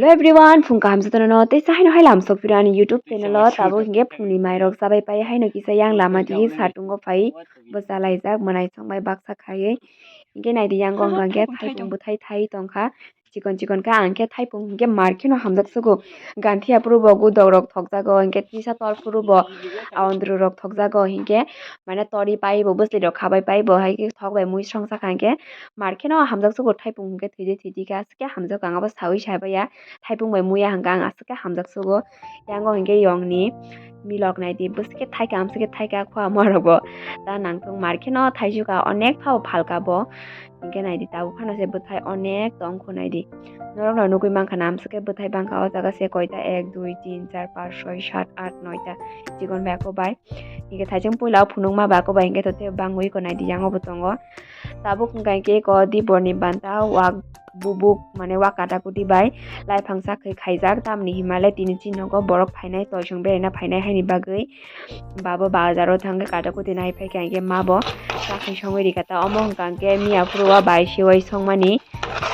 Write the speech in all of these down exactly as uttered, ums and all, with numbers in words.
Everyone, phung kaham jotono no, tei sahaino hai lam sok phiro ani YouTube channel o, tabuk hinkhe phungni mairok chabai pai haino kisa yang lama di satungo phai bwsa laijak mwnai songbai baksa khaiwi. Hinkhe naidi yango hwnkha khe thaipung bwthai thai tongkha, chikon chikon khe ang khe thaipung hinkhe mar kheno hamjak sugo. Ganthi aphuru bo gudok rok thokjago, hinkhe tisa tol phuru bo aondru rok thokjago, hinkhe mane tori pai bo bwsli rok khabai pai bo hai khe thok bai mui srong sakha hinkhe mar kheno hamjak sugo thaipung hinkhe thwide thwide khe. Khe hamjak ang abo sawi sabaiya, thaipung bai muya hwnkha ang aswk khe hamjak sugo. Yango hinkhe yongni milok naidi, bwswk khe thaika, amswk khe thaika, khua muarokbo ta nangthung mar kheno thaisukha, onek phao phalka bo. Hinkhe naidi, tabuk phano se bwthai onek tongkho naidi. Norokno nugwi mankha na, amswk khe bwthai bangkha o jaga se koita, ek, dui, tin, char, panch, soi, sat, at, noita, chikon bai ako bai. Hinkhe thaising puila o phunukma bai ako bai hinkhe to tei bangwi ko naidi, yango bo tongo. Tabuk hwnkha khe eko diborni banta wak bubuk mane wak kata kuti bai lai phangsa khai khaijak, tamni himale tini chini nogo borok phainai toisong beraina phainai haini bagwi. Babo bazaro thangkhe kata kuti nai phaikha hinkhe mabo sakhai songwi rikha ta omo hwnkha khe miya phuru o bai siwai songmani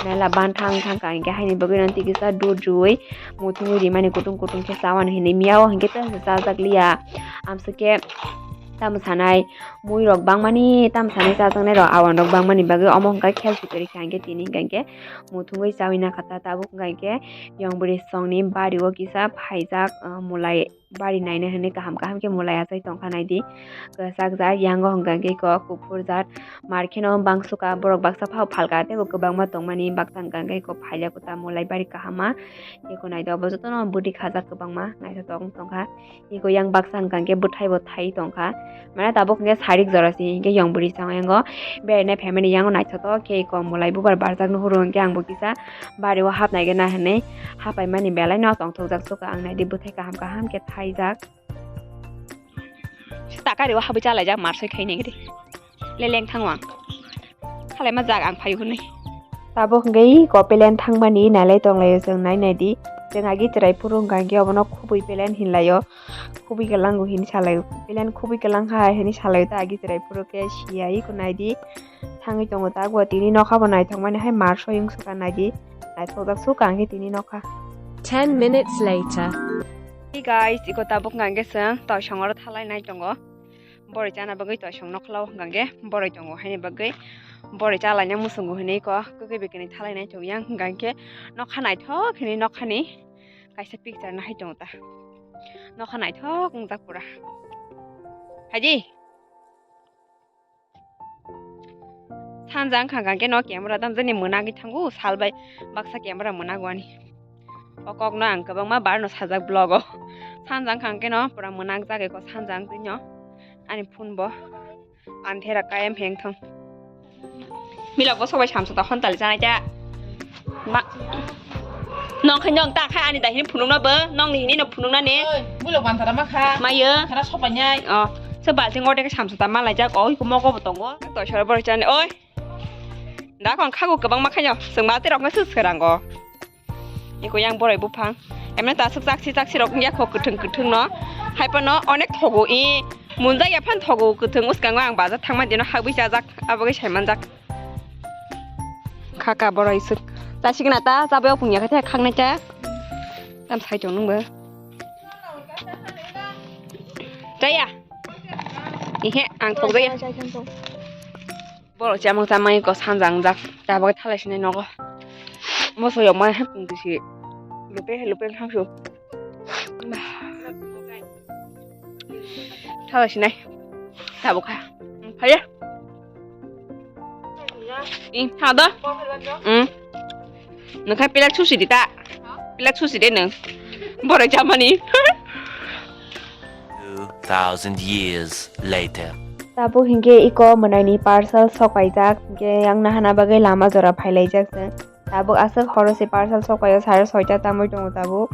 mela ban thang thangkha hinkhe haini bagwi rani tikisa dudui muthungwi rimani kutung kutung khe chawani hinwi miya o hinkhe tei chajak liya amswk khe tamo sanai. Mui rok bangmani tam sanai chajaknai rok awan rok bangmani bagwi omo hwnkha khe khel swi kwrwi kha hinkhe tini hwnkha hinkhe muthungwi chawi nakha ta tabuk hwnkha hinkhe yong bwrwi songni bari o kisa phaijak, ah, mulai bari naina hinwi kaham kaham khe mulai achai tongkha naidi kwchak jat yango hwnkha hinkhe kok kuphur jat mar kheno bangsuka borok baksa phao phalka teibo kwbangma tongmani baksa hwnkha hinkhe kok phailya kwtal mulai bari kaham ma eko naidi obo jotono bwtwi khajak kwbangma naithotok wng tongkha. Eko yang baksa hwnkha hinkhe bwthai bo thai tongkha. Mane tabuk hinkhe sarik jora se hinkhe yong bwrwi chang yango beraina phaimani yango naithotok khe eko mulai bubar barjak nuhuru hinkhe ang bo kisa bari o hapnai gana hinwi hapaimani belai no tongthokjak suka ang naidi bwthai kaham kaham khe thaijak. Takari o habwi chalaijak marsoi khainai gidi. Leleng thango ang. Khalai ma jak ang phaio hwnwi. Tabuk hwnkhe eko pelen thangmani nailai tonglaio chwng nai naidi. Chwng agi chwrai phuru hwnkha hinkhe obono khubui pelen hinlaio. Khubui kwlango hinwi salaio. Pelen khubui kwlang kha hai hinwi salaio ta agi chwrai phuru khe siya eko naidi. Thangwi tongo ta gua tini nokha bo naithokmani hai marsoi wngsuka naidi. Naithokjak suka hinkhe tini nokha. Ten minutes later. Hey guys, eko tabuk hwnkha hinkhe chwng toisong oro thalai nai tongo. Boroi chana bagwi toisong nokhlao hwnkha hinkhe boroi tongo, haini bagwi boroi chalaina muchungo hinwi ko kwkwi bikini thalai nai tong yang hwnkha hinkhe nokha naithok hinwi nokhani kaisa picture nahai tongo ta. Nokha naithok wngjak pura. Haidi. Sanja wngkha hinkhe no camera damjani mwnagwi thango, sal bai baksa camera mwnago ani. O kokno ang kwbangma barno sajak vlog o. Sanja wngkha hinkhe no pura mwnakjak eko sanja wngtwi no ani phone bo anthera kayam heng thong. Milok bo sobai samsa ta hontali chanai ta. Ma. Nong khai nong ta khai ani dahini phunukna bo, nong ni hini no phunukna ne. Oi, mulok mantara ma kha. Mayo. Khara sopai nai. Oh, se balting orde ke samsa ta malai jak, oi, ko mogo bo tongo. To sora bor chani, oi. Da kon khago kwbang ma khayo, sengma te rok na sus khe rango. Iko yang borai buphang. Emne ta suk taksi taksi rok ya kho kwthwng kwthwng no. Hai pa no onek thogo i. Munjak ya phan thogo kwthwng uskango ang bazar thangma dino habwi chajak, abogai saimanjak. Khaka boroi suk. Ta sikna ta, ta boyok pungya khe khaknai ta. Tam sai tong nungbo. Jaya. Ihe, ang thok jaya. Borok chamang chamang ko sanjang jak. Ta boy thalai sinai nogo. Moso yok mai hapung tisi. Lupe lupe thangsu. Thala sinai. Tabuk kha. Phaya. Ing, tha da. Mm. Nang khai pilak susi di ta. Pilak susi de nang. Bore jamani. Two thousand years later. Tabuk hinkhe iko mwnaini parcel sokaijak, hinkhe yang nahana bagwi lama jora phailaijak se. Tabuk aswk horo se parcel sokaio sare soita tangwi tongo tabuk.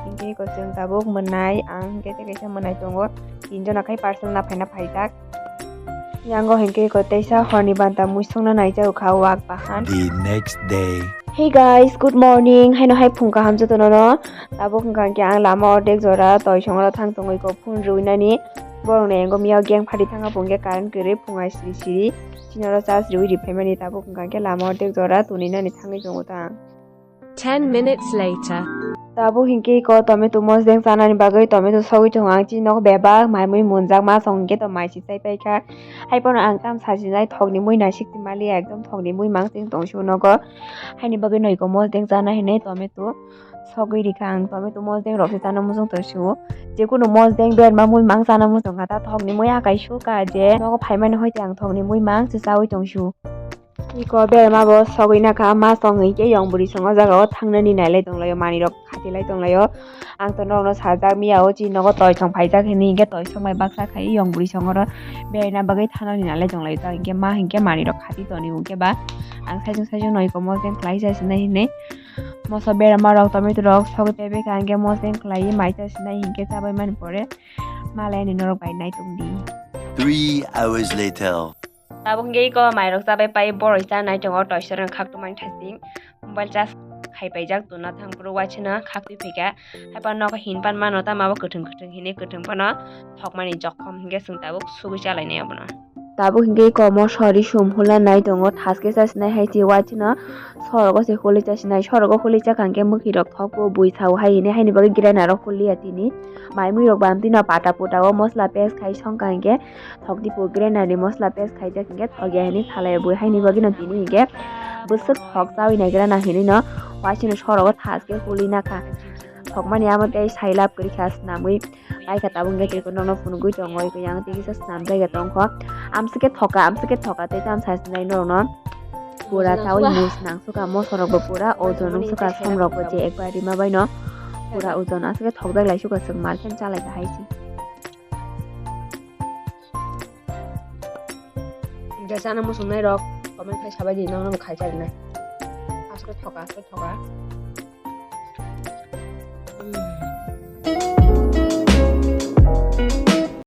Hinkhe iko chwng tabuk mwnai, ang hinkhe tei kaisa mwnai tongo. Tinjon akhai parcel na phaina phaijak. Yango hinkhe iko teisa horni banta muisungna naijak kha wak bahan. The next day. Hey guys, good morning. Haino hai phung kaham jotono no. Tabuk hwnkha hinkhe ang lama ordek jora toisongno thang tongwi iko phone rwinani. Borokni yango miyao gang phari thangkha phungkhe current kwrwi phunga siri siri. Sinoro charge rwi riphaimani tabuk hwnkha hinkhe lama ordek jora tuni nani thangwi tongo ta ang. Ten minutes later. Tabuk hinkhe iko tomato mosdeng chanani bagwi tomato sogwi tongo ang chini nogo bebak mai mui munjak ma song hinkhe to mai si chai paikha. Haiphano ang tam sajinai thokni mui naisik mali ekdom thokni mui mang chwng tong sio nogo. Haini bagwi no iko mosdeng chana hinwi tomato sogwi rikha ang tomato mosdeng rok se chana muchung tong sio. Jekunu mosdeng berma mui mang chana muchung kha ta thokni mui akai suka je nogo phaimani hoite ang thokni mui mang se chawi tong sio. Iko berma bo sogwi nakha ma song hinkhe yong bwrwi songo jaga o thangnani nailai tonglaio manwi rok khatilai tonglaio. Ang to norokno sajak miya o chini nogo toisong phaijak hinwi hinkhe toisong bai baksa khai yong bwrwi songoro beraina bagwi thangnani nailai tonglaio ta hinkhe ma hinkhe manwi rok khati toni hinkhe ba ang saichung saichung no iko mosdeng khlai chai sinai hinwi moso berma rok tomato rok sogwi paibai kha hinkhe mosdeng khlaiwi mai chai sinai hinkhe chabai mani pore malai ani norok bai nai tongdi. Three hours later. Tabuk hinkhe iko mairok chabai pai boroi cha nai tongo toisor wng khak tumani thasing mobile charge khai paijak tuna thang phuru waisano khak twi phaikha haiphano nogo hin pan mano tamo bo kwthwng kwthwng hinwi kwthwng phano thokmani jokhom hinkhe chwng tabuk sugwi chalainai abono. Tabuk hinkhe iko mosori sum hula nai tongo thaske chasinai hai se waisano sorogo se huli chasinai sorogo huli chakha hinkhe mwkhwirok thokbo bui sao hai hinwi haini bagwi grinder o huliya tini mai mwirok bam tino pata puta o mosla paste khai songkha hinkhe thok dipo grinder ni mosla paste khaijak hinkhe thok ya hinwi salai bo haini bagwi no tini hinkhe bwswk thok chawi naigra na hinwi no waisano sorogo thaske huli nakha thokmani amo tei sai lab kwrwi kha swnamwi paikha tabuk hinkhe tei nokno phunugwi tongo yang tei kisa swnam jaiga tongkho amswkhe thoka amswkhe thoka tei tamo sasinai norokno pura chawi mus nang suka mosorokbo pura ojon wng suka somrokbo je ekbar rima baino pura ojon aswkhe thokjak lai suka chwng market chalai kha hai se. Hingke chana muchungnai rok comment khai sabai di, nono bo khai charinai. Aswk thoka, aswk thoka.